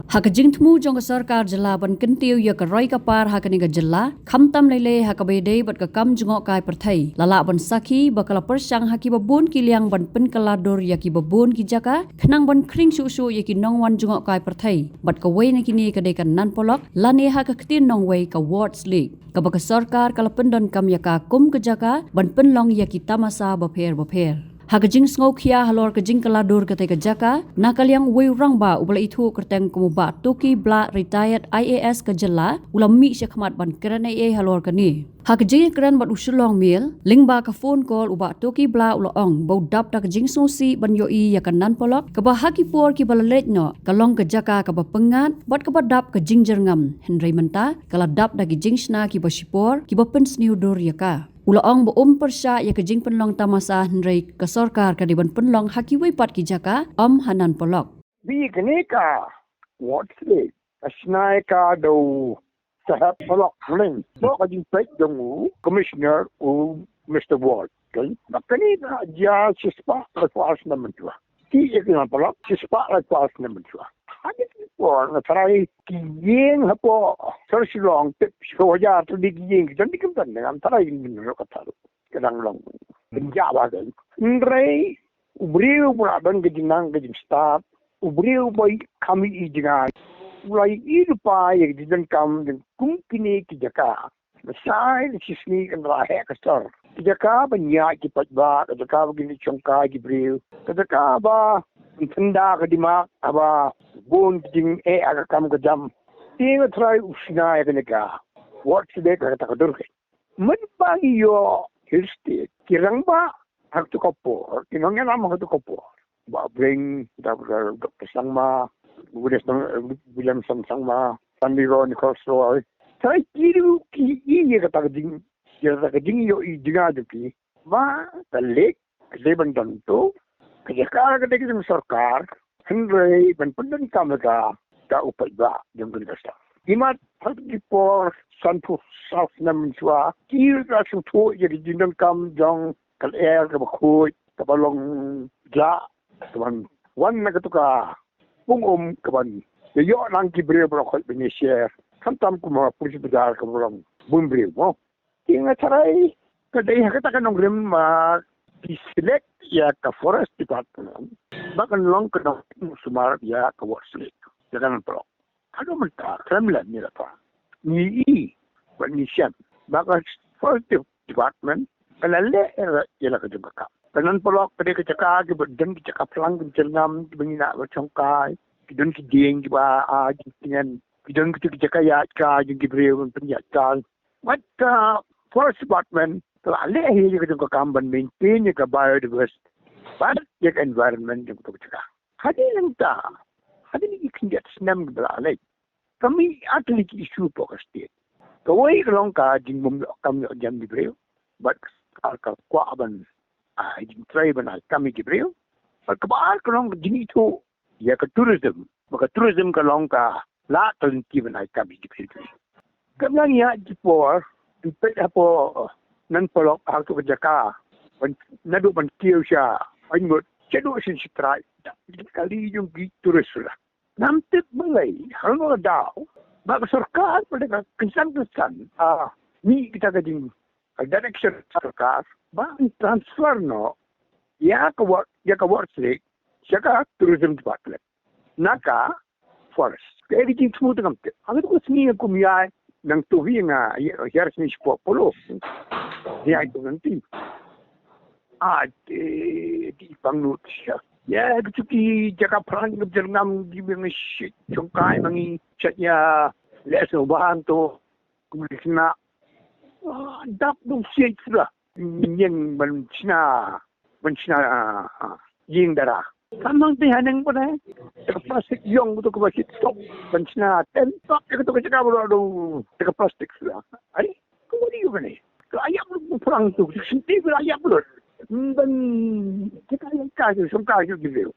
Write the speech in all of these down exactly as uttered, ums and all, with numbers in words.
Ha ka jingthmu jong ka sorkar jylla ban kyntiew ïa ka roi ka par ha kane ka jylla, khamtam lei lei ha kaba ïadei bad ka kam jngohkai pyrthei, la lah ban sakhi ba ka la pyrshang ha kiba bun ki liang ban pynkylla dur ïa kiba bun ki jaka, khnang ban khring shuh shuh ïa ki nongwan jngohkai pyrthei. Bad kawei na kine ka dei ka Nan Polok, lane ha ka ktien nongwei ka Ward's Lake, kaba ka sorkar ka la pyndonkam ïa ka kum ka jaka ban pynlong ïa ki tamasa bapher bapher. Ha ka jingsngewkhia halor ka jingkylla dur katei ka jaka, na ka liang uwei u rangbah uba la ithuh kyrteng kum u Bah Toki Blah, retired I A S ka jylla, u la mih shakhmat ban kren ei ei halor kane. Ha ka jingïakren bad u Shillong Mail, lyngba ka phone call, u Bah Toki Blah u la ong ba u dap da ka jingsngewsih ban ïohi ïa ka Nan Polok, kaba ha ki por kiba la leit noh ka long ka jaka kaba pyngngad bad kaba dap ka jingjyrngam, hynrei mynta ka la dap da ki jingshna kiba shipor kiba pynsniew dur ïa ka. U la ong ba um pyrshah ïa ka jingpynlong tamasa, hynrei ka sorkar ka dei ban pynlong ha kiwei pat ki jaka, ym ha Nan Polok. Bad kane ka Ward's Lake, ka shna ïa ka da u Saheb Polok, mleng. Bad ka jingpeit jong u Commissioner, u Mister Ward. Kan, bad kane ka jia shispah laiphew ar snem mynshuwa. Ki ïa ki Nan Polok, shispah laiphew ar snem mynshuwa. Hadien ki por nga tharai ki ïing hapoh sor Shillong, tip shiphew hajar tylli ki ïing, ki don di kim don, nga tharai ki don ruh, ka tharai ka dang long. Pynjah ba ka. Hynrei u briew uba la don ka jingnang ka jingstad, u briew uba kham ïohi jngai, u la ïohi lypa ïa ka jingdonkam jong kum kine ki jaka. Lashai lashisngi kan la heh ka sor. Ka jaka ban ïaid ki paidbah, ka jaka ba kin shongkai ki briew, ka jaka ba kin tynda ka dimak haba bun ki jingeh ha ka kam ka jam. Te nga tharai u shna ïa kane ka Ward's Lake ha kata ka dur keiñ. Mynba ngi ïoh Hill State, ki rangbah ha kato ka por, ki nongïalam ha kato ka por, Bah Breng, Doctor Sangma, William Sang-, William Sang-, Sangma, Stanley Roy, Nichols Roy. Tharai ki ruh ki ïohi ïa kata ka jing, ïa kata ka jingïohi jngai jong ki ba ka lake ka dei ban don to, ka jaka ka dei ka jong sorkar, hynrei ban pyndonkam ïa ka da u paidbah jong kane ka state. Imat ha ki por sanphew saw snem mynshuwa, ki la sngewthuh ïa ka jingdonkam jong ka lyer kaba khuid, kaba long jah, kaban wan na kato ka pung um, kaban ïa ïoh lang ki briew baroh khoit ban ïa share. Khamtam kum ha Police Bazar kaba long bun briew mo. Te nga tharai ka dei ha kata ka nongrim ba ki select ïa ka Forest Department ba kan long ka nongrim sumar ïa ka Ward's Lake, ïa ka Nan Polok. Haduh mynta khlem leh ngi la pang, ngi i bad ngi shem ba ka Forest Department ka la leh ïa la ka jong ka kam. Ka Nan Polok ka dei ka jaka kiba don ki jaka phlang kiba jyrngam kiba ngi lah ban shongkai, ki don ki dieng kiba ai jingtngen, ki don ki jaka ïaid kai jong ki briew ban pynïaid kai. Bad ka Forest Department ka la leh hi ïa ka jong ka kam ban maintain ïa ka biodiversity bad ïa ka environment jong ka jaka. Hadien nangta, hadien ki khyndiat snem kiba la leit, ka mih ar tylli ki issue hapoh ka state. Kawei ka long ka jingbym ïoh kam ïoh jam ki briew, bad ka, ka kwah ban ai jingtrei ban ai kam ïa ki briew. Bad kaba ar ka long ka jingithuh ïa ka tourism. Ba ka tourism ka long ka la ka lynti ban ai kam ïa ki briew. Ka nang ïa ki por, peit hapoh Nan Polok ha kato ka jaka, ban, naduh ban kiew sha Aingut, shaduh sha Syiemlieh, da ka kali jong ki tourist la. Ngam tip balei, ha kano ka daw ba ka sorkar, ba ka kynsan kynsan, ah, mih kita ka jing, ka direction sorkar ba transfer noh ïa ka Ward's, ïa ka Ward's Lake sha ka Tourism Department na ka Forest. Ka ei ka jingthmu te ngam tip. Ha kato ka sngi nga kum ïa nang tu hi nga ïa, ïa sngi sport polo. Ïa itu nanti. Ah, di, di pang lut sha. Ïa, kitu ki jaka pran ki jyrngam ki bang shit. Chongkai mangi chat ïa. Les no bahan to. Kum di sna. Ah, dap dong shit pula. Nyeng ban sna. Ban sna, ah, ah, ïing dara. Kamang te haneng pun eh. Teka plastik yong betul ke basit tok. Ban sna ten tok ke tu ke cakap betul tu. Teka plastik sudah. Ai, kau ni kau ni. Ke ayap lu perang tu. Senti ke ayap lu. Dan kita yang kau tu, sengkau tu gitu.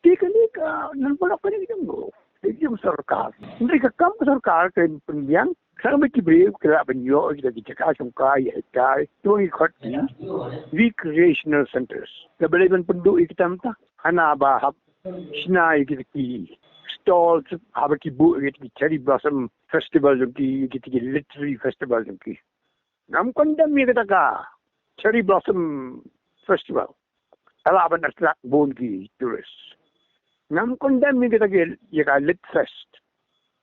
Ti kane ka Nan Polok kane ka jong, ka jong sorkar. Hynrei ka kam ka sorkar ka pynbiang, khnang ba ki briew ki lah ban ïoh ïa ki jaka shongkai, ïa kai, to ngi khot ki recreational centers. Ka balei ban pynduh ïa kita mynta? Hana ba hap shna ïa ki, ki stall haba ki buh ïa ki Cherry Blossom Festival jong ki, ïa ki literary festival jong ki. Ngam condemn ïa kata ka Cherry Blossom Festival. Ka lah ban attract bun ki tourist. Ngam condemn ïa kata ka, ïa ka Lit Fest.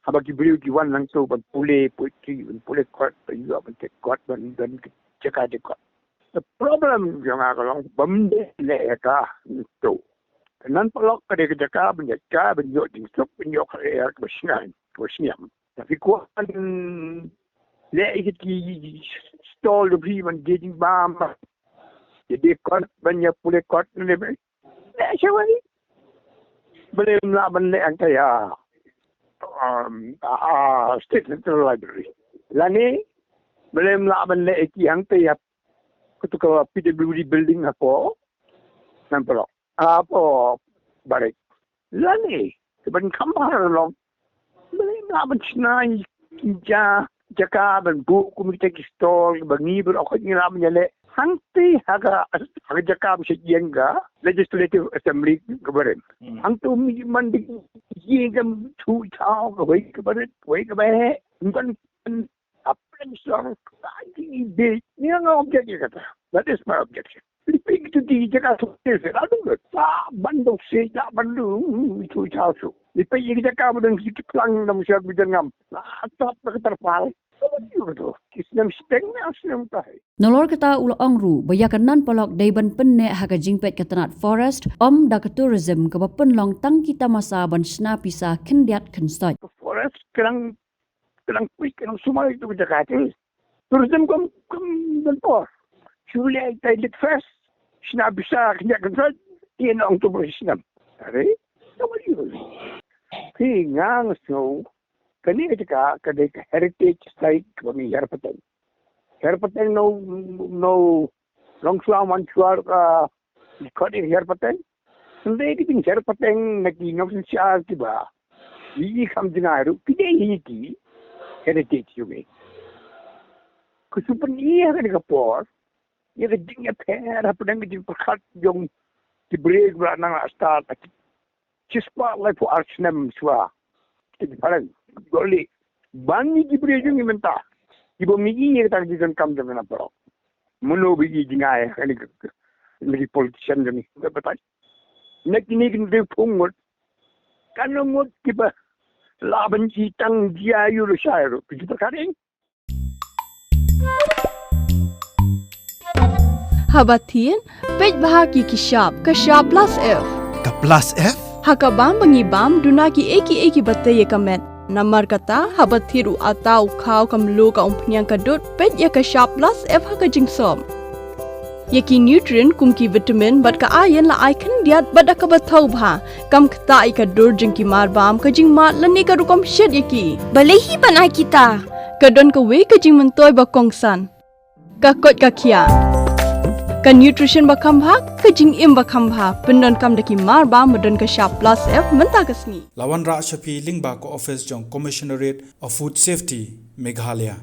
Haba ki briew ki wan lang tu ban pule poetry, ban pule kot, ban ïoh ban tek kot, ban, ban jaka tek kot. The problem jong nga ka long bym dei leh ïa ka tu. Ka Nan Polok ka dei ka jaka ban ïa ka ban ïoh jingsuk, ban ïoh ka ïa ka ba sngewbha, ka ba sngewbha. Tapi kwah leh ïa ki stall da bri ban dei jingbam. Ïa dei kot ban ïa pule kot ne ba. Leh shawei. Balei ym lah ban leh hangta ïa, um, a, a, State Central Library. Lane balei ym lah ban leh ïa ki hangta ïa katu ka P W D building hapoh Nan Polok. Hapoh Barik. Lane ban kham bha long. Balei ym lah ban shna ïa ki ja, jaka ban buh kum kita ki stall ba ngi baroh ngi lah ban ïaleh. Hangta ha ka, ha ka jaka ba sha ïing ka Legislative Assembly ka barim. Hmm. Hangta um man dei ïing ka thu thaw kawei ka barit, kawei ka baheh. Ym kan Hapdeng sor ka dei, ni nga object ïa kata. That is my objection. Lipei ki tu ki jaka tu ki se la dong. Sa ban dong se la ban dong tu chau su. Lipei ki jaka ban dong ki plang nam siak bi dengam. La tap ka terpal. Ka ban yu tu. Ki snem steng na snem tai. Nalor kata u la ong ruh ba ïa ka Nan Polok dei ban pynneh ha ka jingpeit ka tnat forest, ym da ka tourism kaba pynlong tang ki tamasa ban shna pisa khyndiat khynsoit. Forest ka dang ka dang peit ka dang sumar ïa ka jaka te. Tourism kam, kam don por. Shu leh ïa ka Lit Fest, shna pisa khyndiat khynsoit, ïa nong tu ba snem. Are, ka ba ïa. Phi nga nga sngew, kane ka jaka ka dei ka heritage site kaba ngi hiar pateng. Hiar pateng no, no, Longshuwa Manshuwa ka dei ka hiar pateng. Hynrei ki jinghiar pateng na ki nongshynshar kiba ïohi kham jngai ruh ki dei hi ki heritage jong ngi. Ka shu pyni ha kane ka por ïa ka jingïapher hapdeng ka jingpyrkhat jong ki briew kiba la nang la stad. Shispah laiphew ar snem shuwa. Ki phareng, goli. Ban ïa ki briew jong ngi mynta. Kiba ym ïohi ïa kata ka jingdonkam jong ka Nan Polok. Mano ba ïohi jngai ha kane ka, na ki politician jong ngi. Ka batai. Na kine ki nongtrei phung ngut. Katno ngut kiba lah ban ïohi tang jia ïa u lashai ruh. Ki pyrkhat ïa. Haba thied, peit bha ki ki shap, ka shap plus F. Ka plus F? Ha ka bam ba ngi bam, duna ki ei ki ei kiba tei ïa ka met. Namar kata, haba thied u atta u khaw ka mluh ka umphniang ka dud, peit ïa ka shap plus F ha ka jingsop. Ïa ki nutrient kum ki vitamin bad ka iron la ai khyndiat bad da kaba thaw bha. Kam ktah ïa ka dur jong ki marbam, ka jingmad lane ka rukom shet ïa ki. Balei hi ban ai kita? Ka don kawei ka jingmyntoi ba kongsan. Ka koit ka khiah. Ka nutrition ba kham bha, ka jingim ba kham bha. Pyndonkam da ki marbam ba don ka shap plus F mynta ka sngi. La wanrah sha phi lyngba ka office jong Commissionerate of Food Safety, Meghalaya.